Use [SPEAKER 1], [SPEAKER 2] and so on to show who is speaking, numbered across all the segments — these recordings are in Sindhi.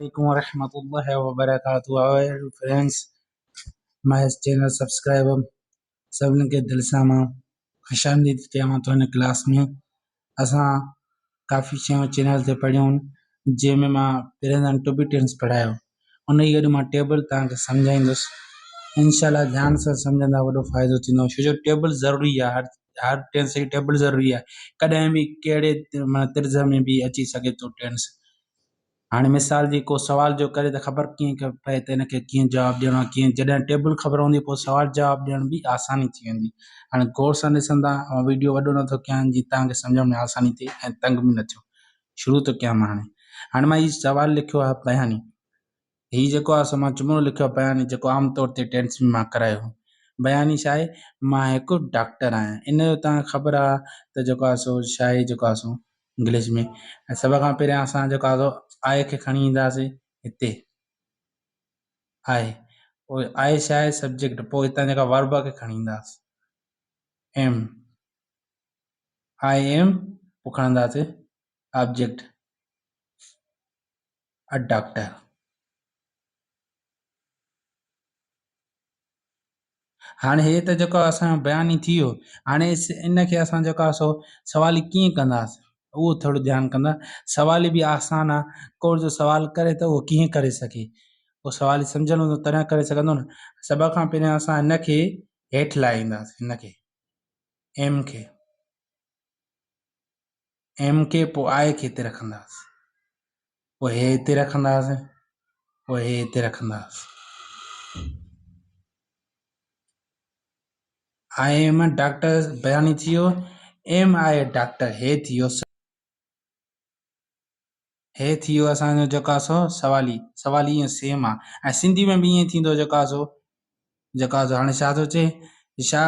[SPEAKER 1] عليڪم ورحمة الله وبرڪاته how are you friends my channel subscriber سڀني کي دل سان مان خوش آمديد ڪيان ٿو هن ڪلاس ۾ اسان ڪافي شيون چينل تي پڙهيون جنهن ۾ مان پريزنٽ ٽو بي ٽينس پڙهايو ان جي گڏ مان ٽيبل توهان کي سمجهائيندس انشاء الله ڌيان سان سمجهندا وڏو فائدو ٿيندو ڇو جو ٽيبل ضروري آهي هر هر ٽينس جي ٽيبل ضروري آهي ڪڏهن به ڪهڙي طرز ۾ به اچي سگهي ٿو ٽينس هاڻي مثال جي ڪو سوال جو ڪري ته خبر ڪيئن پئي ته ان کي ڪيئن جواب ڏيڻو آهي ڪيئن جڏهن ٽيبل خبر هوندي پوء سوال جواب ڏيڻ به آساني ٿي ويندي هاڻي غور سان ڏسندا ۽ ويڊيو وڏو نٿو ڪيان جي توهان کي سمجهڻ ۾ آساني ٿئي ۽ تنگ به نه ٿيو شروع ٿو ڪيان مان هاڻي هاڻي مان هي سوال لکيو آهي بياني هي جيڪو آهي سو مان جملو لکيو آهي بياني جيڪو عام طور تي ٽينس ۾ مان ڪرايو هو بياني ڇا آهي مان هڪ ڊاڪٽر آهيان ان جو توهان کي خبر آهي ته جيڪو آهي سو ڇا آهي جيڪو آهي سو انگلش ۾ ۽ سڀ کان پهريان اسان جيڪو آهي سو آء کي کڻي اينداسين هتي آء پوء آء ڇا آهي سبجيڪٽ پوء هتان جيڪا ورب کي کڻي اينداسين ايم I am پوء کڻنداسين آبجيڪٽ ا ڊاڪٽر. هاڻي هي ته جيڪو اسان جو بيان ئي ٿي ويو هاڻي ان کي اسان جيڪو آهي سو سوال ڪيئن ڪنداسين اهو ٿورو ڌيان ڪندا سوال به آسان آهي ڪو جو سوال ڪري ته اهو ڪيئن ڪري سگهي اهو سوال سمجهيل هوندو تڏهن ڪري سگهندو نه سڀ کان پهريان اسان هن کي هيٺ لاهينداسين هن کي ايم کي ايم کي پوء آء کي هتي رکنداسين پوء هي هتي رکنداسين پوء هي هتي رکنداسين I am doctor بياني ٿي ويو ايم I doctor هي ٿي ويو هي ٿي ويو اسانجو جيڪو آ سو سوالي سوالي ائين سيم آ ۽ سنڌي ۾ به ائين ٿيندو جيڪو آ سو جيڪو آ سو هاڻي ڇا ٿو چئي ڇا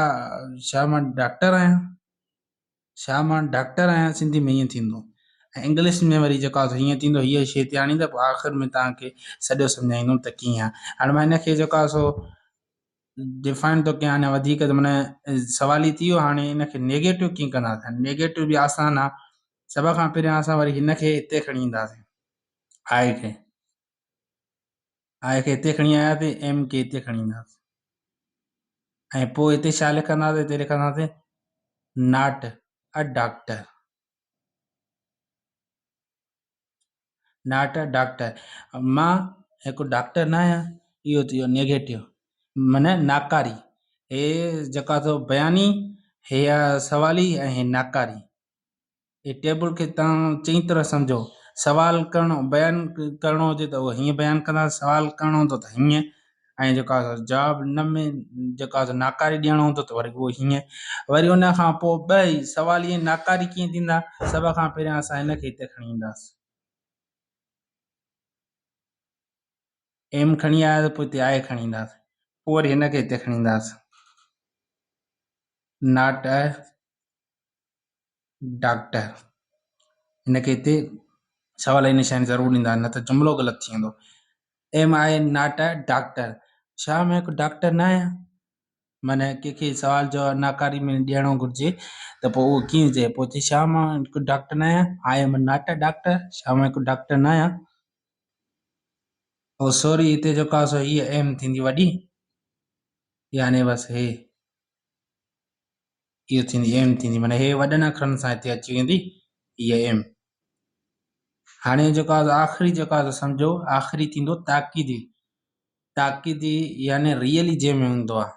[SPEAKER 1] ڇا مان ڊاڪٽر آهيان ڇا مان ڊاڪٽر آهيان سنڌي ۾ ائين ٿيندو ۽ انگلش ۾ وري جيڪو آهي هيئن ٿيندو هيء شيء تي آڻيندا پوء آخر ۾ توهان کي سڄو سمجهائيندم ته ڪيئن آهي هاڻي مان هن کي جيڪو آهي سو ڊفائن ٿو ڪيان اڃا وڌيڪ ته معنيٰ سوال ئي ٿي ويو هاڻي هن کي نيگيٽو ڪيئن ڪنداسين نيگيٽو به آسان آهي سڀ کان پهريان اسان وري هن کي هتي کڻي اينداسين آء کي آء کي هتي کڻي آياسين ايم کي هتي کڻي اينداسين ۽ پوء هتي ڇا لکنداسين هتي لکنداسين not a doctor not a doctor مان هڪ ڊاڪٽر نه آهيان اهو ٿي ويو نيگيٽو معنيٰ ناڪاري هي جيڪا اٿو بياني هي آهي سوالي ۽ هي ناڪاري هي ٽيبل کي توهان چڱي طرح سمجهو. سوال ڪرڻو بيان ڪرڻو هجي ته اهو هيئن بيان ڪندا سوال ڪرڻو هوندو ته هيئن ۽ جيڪو آهي سو جواب نه ۾ جيڪو آهي سو ناڪاري ڏيڻو هوندو ته وري اهو هيئن وري ان کان پوء ٻئي سوال ائين ناڪاري ڪيئن ٿيندا سڀ کان پهريان اسان هن کي هتي کڻي اينداسين ايم کڻي آياسين پوء هتي آء کڻي اينداسين پوء وري هن کي هتي کڻي اينداسين not a doctor هن کي هتي سوال جي نشاني ضرور ڏيندا نه ته جملو غلط ٿي ويندو am I not a doctor ڇا مان هڪ ڊاڪٽر نه آهيان معنی ڪنهن کي سوال جواب ناڪاري ۾ ڏيڻو گهرجي ته پوء اهو ڪيئن چئي پوء چئي ڇا مان هڪ ڊاڪٽر نه آهيان I am not a doctor ڇا مان هڪ ڊاڪٽر نه آهيان او سوري هتي جيڪو آهي سو هيء ايم ٿيندي وڏي يعني بس هي اهو ٿيندي ايم ٿيندي معنی هي وڏن اکرن سان هتي اچي ويندي هيء ايم هاڻي جيڪو آهي آخري جيڪو آهي سمجھو آخري ٿيندو تاڪيدي تاڪيدي يعني ريئلي جنهن ۾ هوندو آهي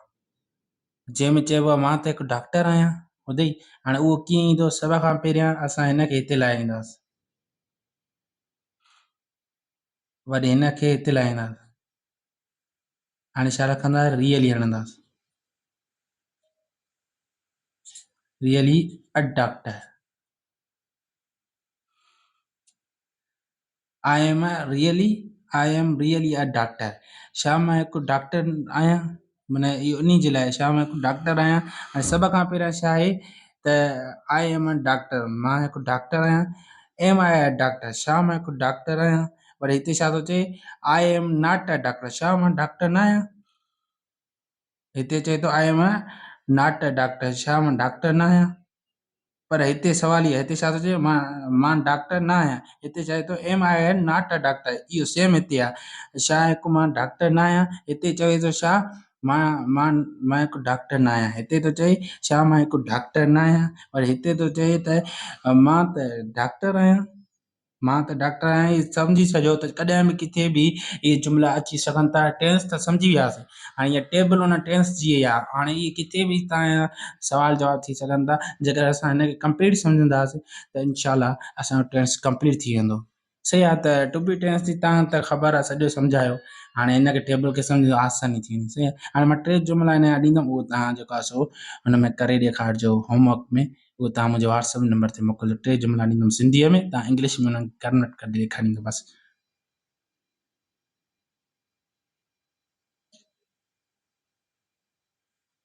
[SPEAKER 1] جنهن ۾ چئبو آهي مان ته هڪ ڊاڪٽر آهيان ٻڌئي هاڻي اهو ڪيئن ايندو سڀ کان پهريان اسان هن کي هتي لاهينداسين وري هن کي هتي لاهينداسين هاڻي ڇا رکندا really هڻنداسين really a doctor I am really I am really a doctor ڇا مان هڪ ڊاڪٽر آهيان معنی اهو انهي جي لاء ڇا مان هڪ ڊاڪٽر آهيان ۽ سڀ کان پهريان ڇا آهي ته I M a doctor مان هڪ ڊاڪٽر آهيان ايم I a doctor ڇا مان هڪ ڊاڪٽر آهيان وري هتي ڇا ٿو چئي I am not a doctor ڇا مان ڊاڪٽر نه آهيان هتي چئي ٿو I am not a doctor ڇا مان ڊاڪٽر نه آهيان پر هتي سوال هي آهي، هتي ڇا ٿو چئي، مان ڊاڪٽر نه آهيان، هتي چئي ٿو M I N not a doctor, اهو سيم هتي آهي، ڇا هڪ مان ڊاڪٽر نه آهيان، هتي چوي ٿو ڇا مان هڪ ڊاڪٽر نه آهيان، هتي ٿو چئي ڇا مان هڪ ڊاڪٽر نه آهيان، پر هتي ٿو چئي ته مان ته ڊاڪٽر آهيان، مان ته ڊاڪٽر آهيان. هي سمجهي ڇڏيو ته ڪڏهن به ڪٿي به اهي جملا اچي سگهن ٿا. ٽينس ته سمجهي وياسين، هاڻي اها ٽيبل ان ٽينس جي ئي آهي. هاڻي اهي ڪٿي به توهان جا سوال جواب ٿي سگهن ٿا. جيڪڏهن اسان هن کي ڪمپليٽ سمجهنداسين ته انشاء الله اسان جو ٽينس ڪمپليٽ ٿي ويندو. صحيح آهي ته ٽو بي ٽينس جي توهان ته خبر آهي، سڄو سمجهايو. هاڻي هن کي ٽيبل کي سمجهڻ آساني ٿي ويندي. صحيح آهي، هاڻي مان ٽي جملا هن جا ڏيندم، اهو توهان جيڪو آهي سو هن ۾ ڪري ڏيکارجو هوم ورڪ ۾. اهو توهان منهنجي واٽس ايپ نمبر تي موڪلجو. ٽي جملا ڏيندم سنڌيء ۾، توهان انگلش ۾ انهن کي ڪنورٽ ڪري ڏيکاريندو بس.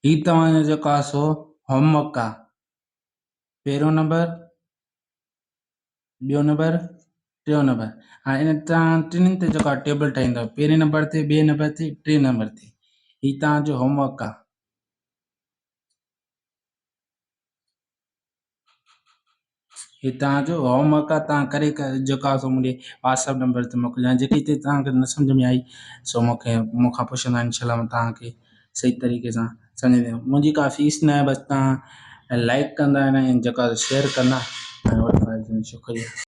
[SPEAKER 1] هي توهان جو جيڪو آهي سو هوم ورڪ آهي. پهريون نمبر، ٻيو نمبر، ٽيون نمبر. هاڻي ان توهان ٽنهي تي جيڪو آهي ٽيبل ٺاهيندو، پهرين نمبر تي، ٻئي نمبر تي، ٽئين نمبر تي. هي توهان جو هوم ورڪ آهي. هي توهان جو هوم ورڪ آهي، توهان ڪري جيڪو آهي سو منهنجي واٽس ايپ نمبر تي موڪلجو. ۽ جيڪي هتي توهان کي نه سمجهه ۾ آئي سو مون کان پڇندا، انشاء الله مان توهان کي صحيح طريقي سان سمجهائيندس. منهنجي ڪا فيس نه آهي، بس توهان لائڪ ڪندا ۽ جيڪو آهي شيئر ڪندا ۽ وڏو فائدو ٿيندو. شڪريه.